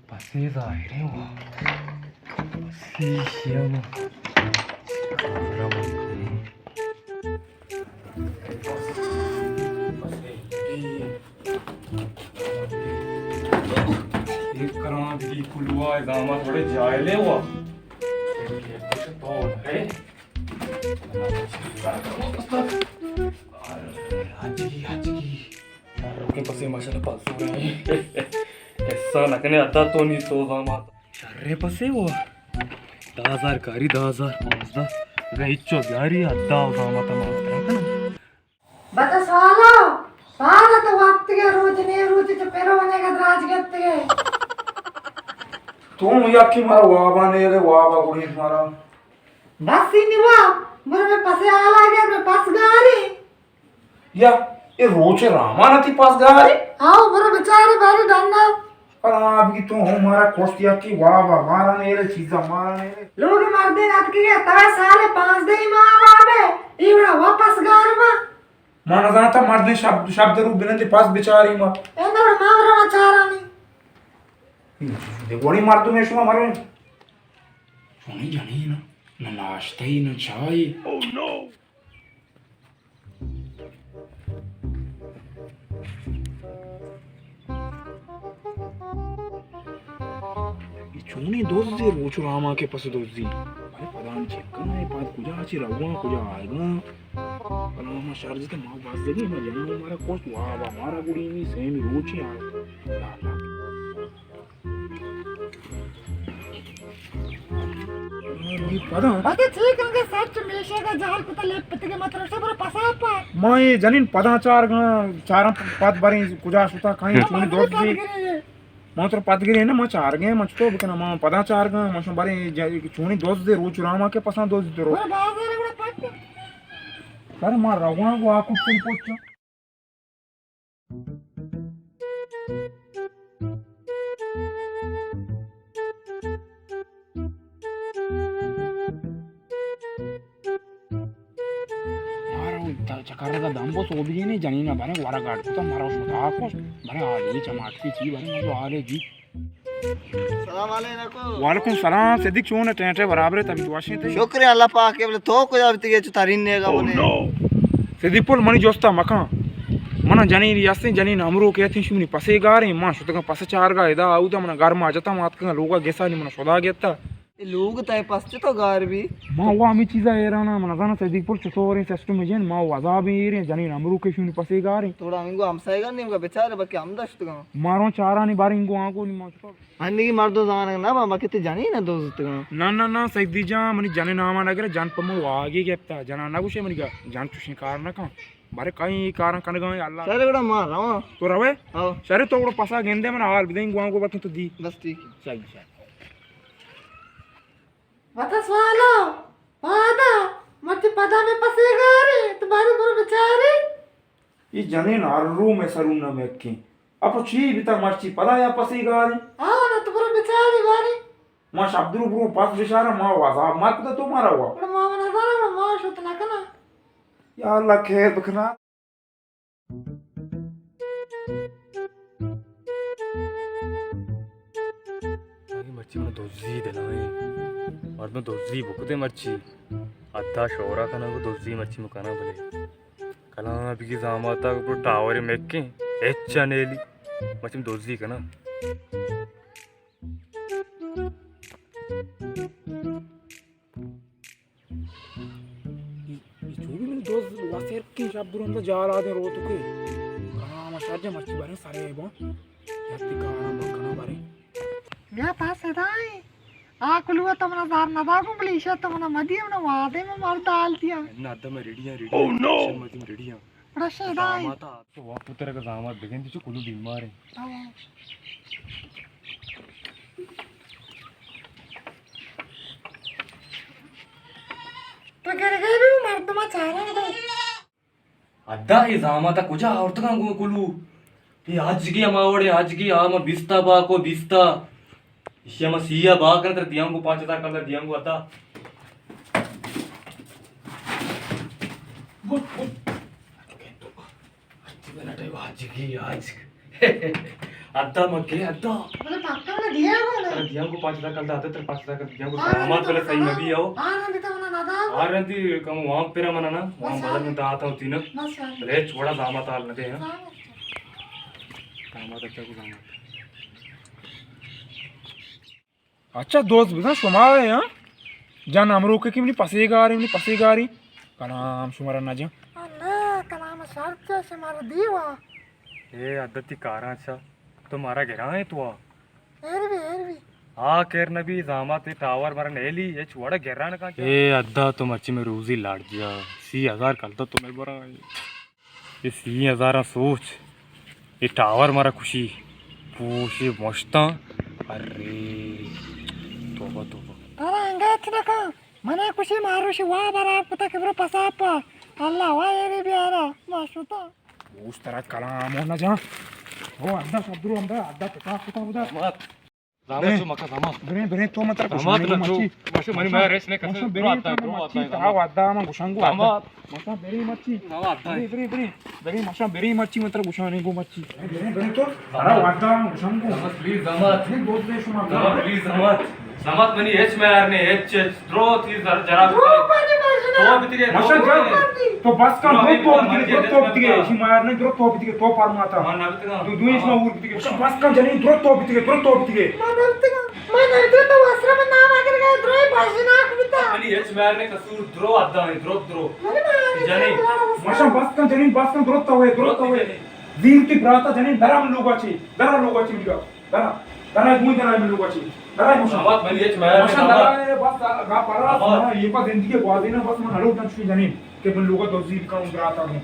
پسے ظاہریں وا۔ پسے شیما۔ کامرا مکنے۔ پسے۔ ایک کران دی کلوا داماد بڑے جاہلے وا۔ تو ہے۔ ہچکی، ہچکی۔ روکیں پسے ماشاءاللہ پاس ہو رہے ہیں۔ ایسا نہ کنے ادا تو نہیں تو داماد۔ شرے پسے وہ۔ دہ ہزار کاری، دہ ہزار پانزدہ۔ اگر ہچو بیاری ادا داماد ما اترا کنا۔ بتا سوالا، سارا تو وقت کے روچ نے روچ چ پیرو نے کا دراج گت کے۔ تو یکی مارا وابا نے رے، وابا گڑی مارا۔ بس ہی نہیں وا، برو میں پسے آلا گیا، میں پس گاری۔ یا، اے روچ رامان تی پاس گارے؟ آؤ، برو بچارے بارے ڈنڈا۔ پر آپ کی تو ہوں مارا کوشت یا کی وابا، مارا نے رے چیزا، مارا نے رے۔ لوگ مردے نت کی گئے، ترا سال پانزدہ ماہ وابے، ایوڑا واپس گار ما۔ ما نزانتا مردے شب، شب درو بنندے پاس بچاری ما۔ اے نہ ما ورا ما چارانی۔ دے گوڑی مردم شما مرو۔ چونی جنین، نہ ناشتہ ای، نہ چائے۔ اے چونیں دزے روچ و راماں کہ پس دزی۔ بلے پدا ہم چک کناں، اے پاد کجا چہ رواں، کجا آیگاں۔ پدا ما شر جتہ ما بزگیں، ما جناں مارا کشت، واہ واہ، مارا گڑی نی سیمی روچے آ۔ پدا؟ پدا چی کنگے سچ میشے گا جہل کتا لیپ پتگے مت رسے برو پسا پا۔ ما اے جنین پدا چار گا، چاراں پد بریں کجا شتا کہیں چونی دوست دی۔ ما تر پد گرے نا، ما چار گئے، ما چطور بکناں، ما پدا چار گا، ما شما بریں ج-، چونی دوست دے روچ راما کے پساں دوست دے رو۔ برو بازار گڑا پٹ۔ سر ما رواں گو آ کچھ پوچھا۔ مارا اون تا چکر کا دم بس او بھی نہیں جنین بنے ورا گاٹ کو تو مارا شدا کو بنے آلی چماٹ کی چی بنے مجھے آلے جی۔ سلام علیکم۔ وعلیکم سلام صدیق، چون ہے؟ ٹینٹ ہے برابر ہے، تبھی دعا شیں تے۔ شکر ہے اللہ پاک کے، بلے تو کجا بیتگے چو ترین نیگا بنے؟ صدیق پل منی جوستا مکان۔ منا جنین ریاستیں جنین امرو کہتیں شمنی پسے گاریں، ما شتگاں پس چارگا ادا اودا منا گھر ما جتا ماتکاں لوگا گسانی منا شدا گتا۔ اے لوگ تئے پس چتو گار بی؟ ما وا ہمیں چیزا حیران ہاں، من نزاناں صدیق پور چطوریں سسٹم جن، ما وا عذاب ایں ایریں، جنین امرو کے شونی پسے گاریں۔ توڑا انگو ہمسایگان نیمگا بچارے بلکہ ہم دشتگاں۔ مارو چارانی بارے انگو آنگو نی ما چطور؟ انگی مردو زانگ نہ با، بلکہ تے جنین دوزتگاں۔ نہ نہ نہ صدیق جان، منی جنین ناما نہ گرے، جن پہ مو واگی گپتا، جنا نہ گوشے منی گا، جن چوشیں کار نہ کن۔ بارے کئی کاراں کنگا ایں اللہ۔ شر گڑا ما رواں۔ تو روے؟ ہاں۔ شر تو گڑا پسا گندے من حال بدیں گوانگو بلکہ تو دی۔ بس ٹھیک ہے۔ شاہی شاہی۔ وتا سوالا، پادا، مرچی پدا میں پسے گارے، تو بارے برو بچارے۔ یہ جنین ہر رو میں سرون نہ مکیں۔ اپو چی بیتا مرچی پدا یا پسے گارے؟ آو نا تو برو بچارے بارے۔ ما شپ درو برو پس بچارا، ما عذاب مار کتا تو مارا وا۔ گڑا ما من نزانا، ما شت نہ کنا۔ یا اللہ خیر بکنا۔ اے مرچی من دزی دلائیں۔ مردم دزی بکتے مرچی۔ ادا شورا کناں گو دزی مرچی مکانا بلے۔ کلاں بگی زاماتا گو ٹاورے مکیں۔ ہچ نیلی۔ مرچی من دزی کناں۔ اے، اے چوڑی من دوز واسر کی شب درو ہمدا جال آدیں روتو کے۔ کنا ما شاجا مرچی باریں سرے بان۔ یتی کارا مکنا باریں۔ بیا پاس ادائیں۔ آ کلوہ تو منا زار ندا گوں بلیشہ تو منا مدی منا وادے میں مرد حال دیا۔ نہ، ادا میں ریڈیاں، ریڈیاں۔ Oh no! مرچی من ریڈیاں۔ بڑا شیدا ہے۔ تو وا پتر کا زامات بگندی چو کلو بیمار ہیں۔ ہاں۔ گرگے بھی مردم چارا دے۔ ادا اے زاماتا کجا آورتگاں گوں کلو؟ اے آجگی ہما وڑے آجگی آ ما بیستا باکو بیستا۔ ایشی ہما سیا باکن تر دیاں گو پانچ ہزار کلدار دیاں گو ادا۔ Good, good. ہرچی بنا ٹائم آجگی آجگ۔ ادا مگے ادا۔ بلے پکا نہ دیا گو نا۔ ارے دیاں گو پانچ ہزار کلدار ادا تر پانچ ہزار کلدار دیاں گو ہاں، سلامت تو بلے صحیح نہ بھی آؤ۔ ہاں، نہ دیتا ہونا دادا۔ ہاں، رندی کم وام پیرا منا نا، وام بس بدل ہاں۔ میں داتا ہوتی نا۔ بس ہاں۔ بلے چوڑا زامات حال نہ دے ہاں۔ ہاں۔ زامات اچھا کو زامات۔ اچھا دوست بزن شما ئے ہاں؟ جان امروکے کہ منی پسے گاری، منی پسے گاری۔ کلام شمارا نہ جان۔ نہ، کلام شرط چہ شمارا دیوا۔ اے عدتی کاراں چا تو مارا گرائیں تو آ۔ ایر بھی، ایر بھی۔ آ کیر نبی زامات اے ٹاور مارا نیلی، اچ وڑا گران کان چا۔ اے ادا تو مرچی میں روزی لاڑ دیا۔ سی ہزار کلتا تو میں برا۔ اے سی ہزاراں سوچ، اے ٹاور مارا کشی، پوشے مشتاں، ارے، توبہ، توبہ۔ ترا انگت نہ کن، منا کشی ماروشی وا براب کتا کہ برو پسا پا، اللہ وا ایری بیارا، ما شتا۔ اوش ترا کلام ہو نہ جان۔ او ادا سدرو ادا، ادا پتا پتا ادا۔ زامات۔ زامات بریں۔ چو مکا زامات۔ بریں، بریں، تو متر زامات کشانے گو نہ چو۔ مچی۔ ماشو منی میا ریس نے کسے ماشو بریں، درو آتا ہے، تو درو آتا ہے، مچی، زامات۔ ترا وعدہ من گشنگو زامات۔ ماشا بریں مچی۔ زامات آتا ہے۔ بریں، بریں، بریں۔ بریں، ماشا بریں مچی، متر گشانے گو مچی۔ بریں، بریں تو۔ ترا وعدہ من گشنگو۔ زامات، پلیز، زامات۔ نہیں، دوست دے شما۔ زامات، پلیز، زامات۔ زامات منی ہچ میار نے، ہچ، ہچ۔ درو تئی زر جراب درو بتگے۔ پانی باشنا۔ تو بتگے، ماشا درو جان، بتگے۔ تو بس کن، درو تو بتگے، درو تو بتگے۔ اسی میار نے، درو تو بتگے، تو پرماتا۔ من نہ بتگا۔ تو دویش ما اور بتگے۔ بس کن جنین، درو تو بتگے، درو تو بتگے۔ من نہ بتگا۔ من نہ بتگا، تو وسرا من نام اگر گئے، درو باشنا کبتا۔ منی ہچ میار نے قصور درو ادا ہے، درو، درو۔ جنین۔ ماشا بس کن جنین، بس کن، درو تو ہے، درو تو ہے۔ زیر تی براتا جنین، درا من لوگا چی، درا لوگا چی ملگا۔ درا، درا گوی درا من لوگا چی۔ درا ماشا۔ آباد منی ہچ میار نے ماشا آباد۔ درا ہے، بس گا پرا آباد۔ سنا، یہ پا زندگی گوازینا، بس من ہلو ٹنچ کی جنین، کہ من لوگا دو زیر کا اندراتا ہوں۔